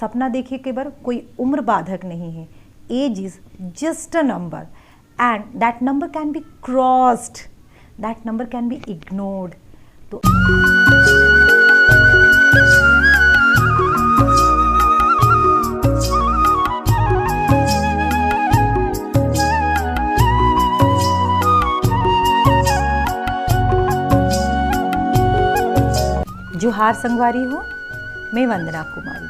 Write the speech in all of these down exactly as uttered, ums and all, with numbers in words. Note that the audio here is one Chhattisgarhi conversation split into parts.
सपना देखे के बर कोई उम्र बाधक नहीं है। Age is just a number and that number can be crossed, that number can be ignored. तो जोहार संगवारी हो, मैं वंदना कुमारी,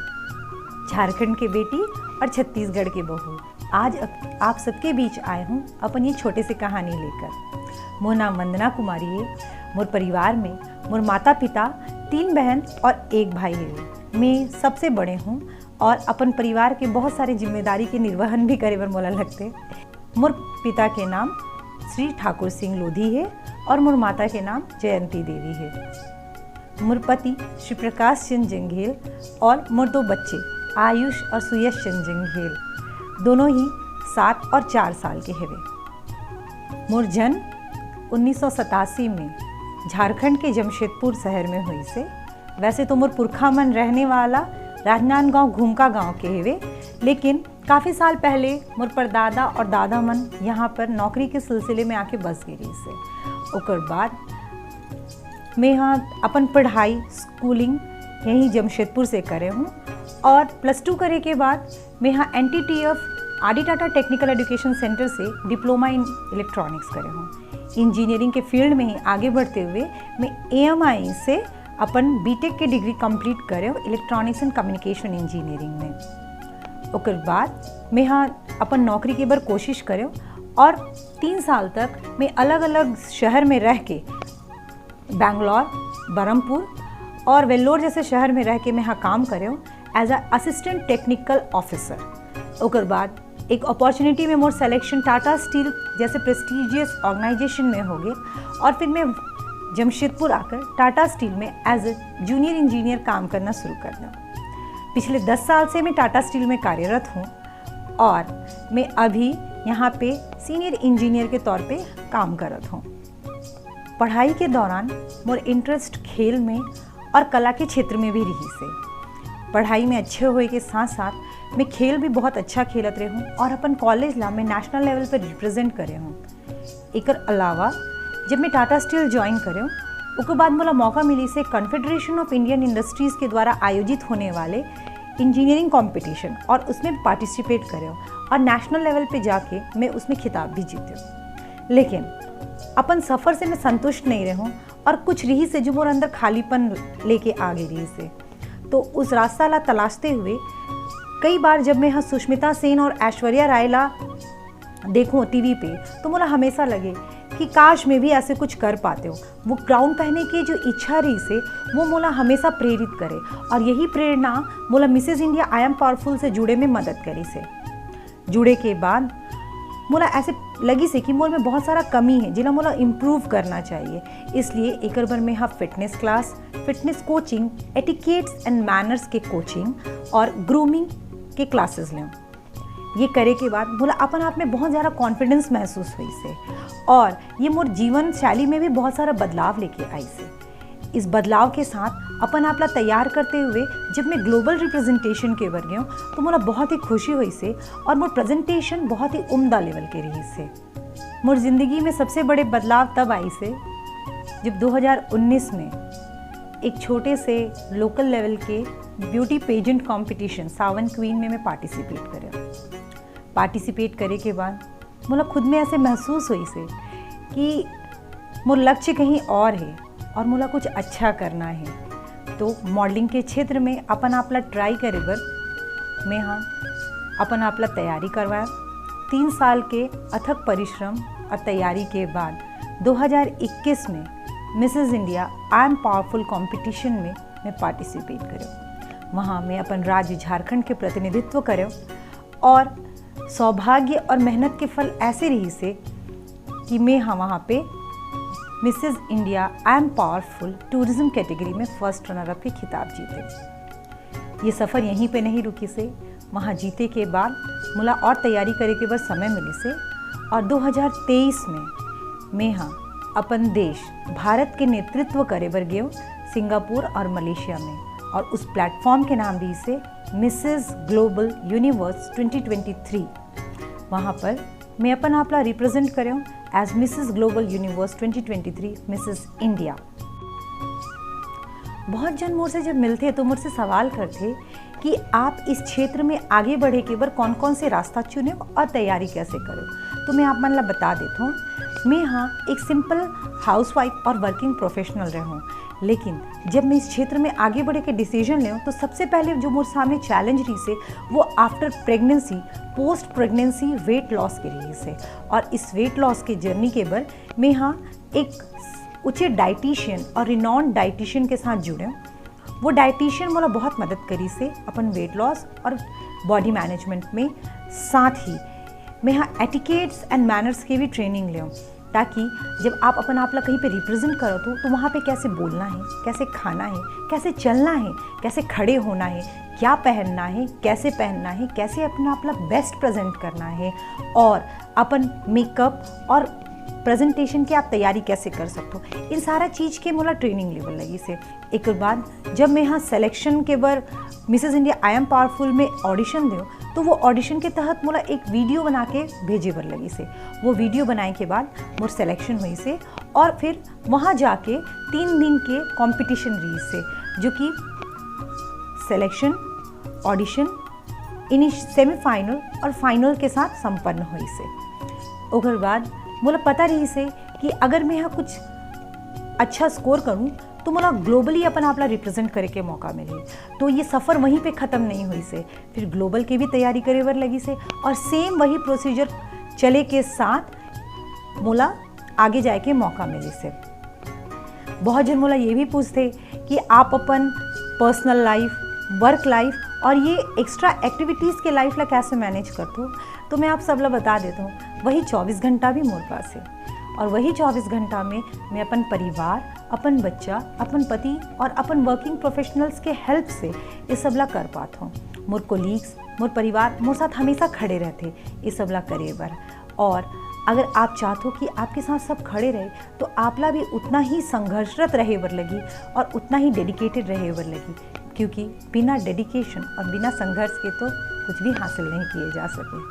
झारखंड के बेटी और छत्तीसगढ़ के बहू। आज अप-, आप सबके बीच आए हूँ अपन ये छोटे से कहानी लेकर। मोर नाम वंदना कुमारी है। मोर परिवार में मोर माता पिता, तीन बहन और एक भाई है। मैं सबसे बड़े हूँ और अपन परिवार के बहुत सारे जिम्मेदारी के निर्वहन भी करे बर मोला लगते। मोर पिता के नाम श्री ठाकुर सिंह लोधी है और मोर माता के नाम जयंती देवी है। मोर पति श्री प्रकाश चंद जंघेल और मोर दो बच्चे आयुष और सुयश चंद जंघेल, दोनों ही सात और चार साल के हवे। मोर जन्म उन्नीस सौ सतासी में झारखंड के जमशेदपुर शहर में होइस हे। वैसे तो मोर पुरखा मन रहने वाला राजनांदगांव घुमका गांव के हवे, लेकिन काफ़ी साल पहले मोर परदादा और दादा मन यहाँ पर नौकरी के सिलसिले में आके बस गे रहिस हे। ओकर बाद मैं हा अपन पढ़ाई, schooling यहीं जमशेदपुर से करे हूँ और plus two करे के बाद मैं हा N T T F, R D Tata Technical Education Centre से diploma in electronics करे हूँ। Engineering के field में ही आगे बढ़ते हुए मैं A M I से अपन B Tech के degree complete करे हूँ Electronics and Communication Engineering में। ओकर बाद मैं हा अपन नौकरी के बर कोशिश करे हूँ और तीन साल तक मैं अलग-अलग शहर में रह के, बैंगलोर, बरमपुर और वेल्लोर जैसे शहर में रह के मैं हा काम करे हूँ as a assistant technical officer। ओकर बाद एक opportunity में मोर selection Tata Steel जैसे prestigious organisation में होगे और फिर मैं जमशेदपुर आकर टाटा स्टील में as a junior engineer काम करना शुरू कर दूँ। पिछले दस साल से मैं टाटा स्टील में कार्यरत हूँ और मैं अभी यहाँ पे senior engineer के तौर पे काम करत हूँ। पढ़ाई के दौरान मोर interest खेल में और कला के क्षेत्र में भी रहिस हे। पढ़ाई में अच्छे होए के साथ साथ मैं खेल भी बहुत अच्छा खेलत रहे हूँ और अपन college ला मैं national level पर represent करे हूँ। एकर अलावा जब मैं टाटा स्टील join करे हूँ, ओकर बाद मोला मौका मिलिस हे Confederation of Indian Industries के द्वारा आयोजित होने वाले engineering competition और उसमें participate करे हूँ और national level पे जाके मैं उसमें खिताब भी जीते हूँ। लेकिन अपन सफ़र से मैं संतुष्ट नहीं रहे हूँ और कुछ रहिस हे जो मोर अंदर खालीपन लेके आ गे रहिस हे। तो उस रास्ता ला तलाशते हुए कई बार जब मैं हा सुष्मिता सेन और ऐश्वर्या राय ला देखूँ T V पे, तो मोला हमेशा लगे कि काश मैं भी ऐसे कुछ कर पाते हूँ। वो gown पहने की जो इच्छा रहिस हे, वो मोला हमेशा प्रेरित करे और यही प्रेरणा मोला Missus India I Am Powerful से जुड़े में मदद करिस हे। जुड़े के बाद मोला ऐसे लगिस हे कि मोर में बहुत सारा कमी हे, जेला मोला improve करना चाहिए। इसलिए एकर बर मैं हा fitness class, fitness coaching, etiquettes and manners के coaching और grooming के classes लेंव। ये करे के बाद मोला अपन आप में बहुत ज़्यादा confidence महसूस होइस हे और ये मोर जीवन शैली में भी बहुत सारा बदलाव लेके आइस हे। इस बदलाव के साथ अपन आप ला तैयार करते हुए जब मैं global representation के बर गेंव, तो मोला बहुत ही खुशी होइस हे और मोर presentation बहुत ही उम्दा level के रहिस हे। मोर जिंदगी में सबसे बड़े बदलाव तब आइस हे, जब दो हज़ार उन्नीस में एक छोटे से local level के beauty pageant competition सावन क्वीन में मैं participate करे। Participate करे के बाद मोला खुद में ऐसे महसूस होइस हे कि मोर लक्ष्य कहीं और हे और मोला कुछ अच्छा करना हे। तो modelling के क्षेत्र में अपन आप ला try करे बर मैं हा अपन आप ला तैयारी करवाया। तीन साल के अथक परिश्रम और तैयारी के बाद दो हज़ार इक्कीस में Missus India I Am Powerful competition में मैं participate करे। वहाँ मैं अपन राज्य झारखंड के प्रतिनिधित्व करे और सौभाग्य और मेहनत के फल ऐसे रहिस हे कि मैं हा वहाँ पे Missus India I Am Powerful tourism category में first runner up के खिताब जीते। ये सफ़र यहीं पे नहीं रुकिस हे, वहाँ जीते के बाद मोला और तैयारी करे के बर समय मिलिस हे और दो हज़ार तेईस में मैं हा अपन देश भारत के नेतृत्व करे बर गेंव सिंगापुर और मलेशिया में, और उस platform के नाम रहिस हे Mrs global universe twenty twenty three. वहाँ पर मैं अपन आप ला रिप्रेजेंट करेंव as Missus Global Universe twenty twenty-three, Missus India। बहुत झन मोर से जब मिलथे तो मोर से सवाल करथे कि आप इस क्षेत्र में आगे बढ़े के बर कौन-कौन से रास्ता चुने और तैयारी कैसे करे। तो मैं आप मन ला बता देत हूँ, मैं हाँ एक सिंपल हाउसवाइफ और वर्किंग प्रोफेशनल रहूँ, लेकिन जब मैं इस क्षेत्र में आगे बढ़े के डिसीजन लेंव तो सबसे पहले जो मोर सामने चैलेंज रहिसे वो after pregnancy, post pregnancy weight loss के रहिसे। और इस वेट लॉस के जर्नी के बर मैं हाँ एक उचित डाइटिशियन और रिनॉन्ड डाइटिशियन के साथ जुड़ेंव। वो डाइटिशियन मोला बहुत मदद करिसे अपन वेट लॉस और बॉडी मैनेजमेंट में। साथ ही मैं हाँ एटिकेट्स एंड मैनर्स के भी ट्रेनिंग लेंव, ताकि जब आप अपन आप ला कहीं पे रिप्रेजेंट करत हो तो वहाँ पे कैसे बोलना है, कैसे खाना है, कैसे चलना है, कैसे खड़े होना है, क्या पहनना है, कैसे पहनना है, कैसे अपना आप ला बेस्ट प्रेजेंट करना है और अपन मेकअप और प्रेजेंटेशन की आप तैयारी कैसे कर सकते हो, इन सारा चीज़ के मोला ट्रेनिंग लेवल लगिसे। एक बाद जब मैं हाँ सिलेक्शन के बर Mrs India I am powerful में ऑडिशन देंव तो वो ऑडिशन के तहत मोला एक वीडियो बना के भेजे बर लगिसे। वो वीडियो बनाए के बाद मोर सिलेक्शन होइसे और फिर वहाँ जाके तीन दिन के कॉम्पिटिशन रहिसे, जो कि सिलेक्शन, ऑडिशन, इनिश सेमीफाइनल और फाइनल के साथ संपन्न होइसे। ओकर बाद मोला पता रहिसे कि अगर मैं यहाँ कुछ अच्छा स्कोर करूँ तो मोला ग्लोबली अपन आप ला रिप्रेजेंट करे के मौका मिलही। तो ये सफ़र वहीं पे ख़त्म नहीं होइसे, फिर ग्लोबल के भी तैयारी करे बर लगिसे और सेम वही प्रोसीजर चले के साथ मोला आगे जाए के मौका मिलिसे। बहुत झन मोला ये भी पूछथे कि आप अपन पर्सनल लाइफ, वर्क लाइफ और ये एक्स्ट्रा एक्टिविटीज़ के लाइफ ला कैसे मैनेज करथो। तो मैं आप सब ला बता देत हूँ, वही चौबीस घंटा भी मोर पास है और वही चौबीस घंटा में मैं अपन परिवार, अपन बच्चा, अपन पति और अपन वर्किंग प्रोफेशनल्स के हेल्प से ये सब ला कर पात हूँ। मोर कोलीग्स, मोर परिवार मोर साथ हमेशा खड़े रहथे ये सब ला करे बर। और अगर आप चाहत हो कि आपके साथ सब खड़े रहे तो आप ला भी उतना ही संघर्षरत रहे बर लगी और उतना ही डेडिकेटेड रहे बर लगी, क्योंकि बिना डेडिकेशन और बिना संघर्ष के तो कुछ भी हासिल नहीं किए जा सके।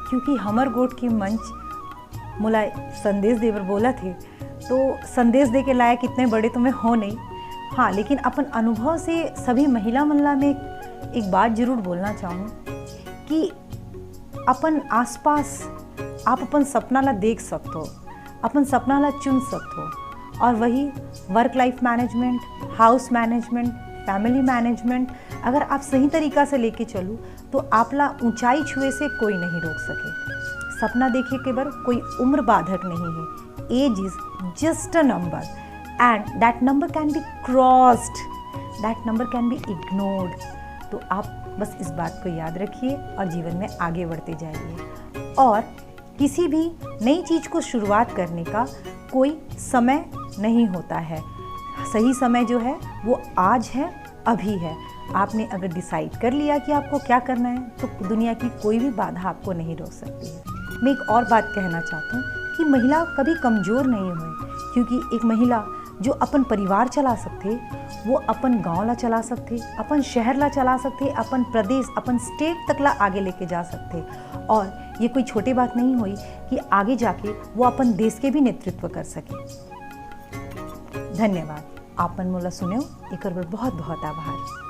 क्योंकि हमर गोठ के मंच मोला संदेश देबर बोलत हे, तो संदेश दे के लायक इतने बड़े तो मैं हो नहीं। हाँ, लेकिन अपन अनुभव से सभी महिला मन ला मैं एक बात जरूर बोलना चाहूँ कि अपन आसपास आप अपन सपना ला देख सकथो, अपन सपना ला चुन सकथो। और वही work life management, house management, family management, अगर आप सही तरीका से लेके चलू तो आप ला ऊंचाई छुए से कोई नहीं रोक सके। सपना देखे के बर कोई उम्र बाधक नहीं है। Age is just a number and that number can be crossed, that number can be ignored। तो आप बस इस बात को याद रखिए और जीवन में आगे बढ़ते जाइए। और किसी भी नई चीज़ को शुरुआत करने का कोई समय नहीं होता है। सही समय जो है वो आज है, अभी है। आपने अगर डिसाइड कर लिया कि आपको क्या करना है तो दुनिया की कोई भी बाधा आपको नहीं रोक सकती है। मैं एक और बात कहना चाहता हूँ कि महिला कभी कमज़ोर नहीं हुई, क्योंकि एक महिला जो अपन परिवार चला सकथे, वो अपन गांव ला चला सकथे, अपन शहर ला चला सकथे, अपन प्रदेश, अपन स्टेट तक ला आगे लेके जा सकथे। और ये कोई छोटी बात नहीं हुई कि आगे जाके वो अपन देश के भी नेतृत्व कर सके। धन्यवाद, आप मन मोला सुनेव, एकर बर बहुत बहुत आभार।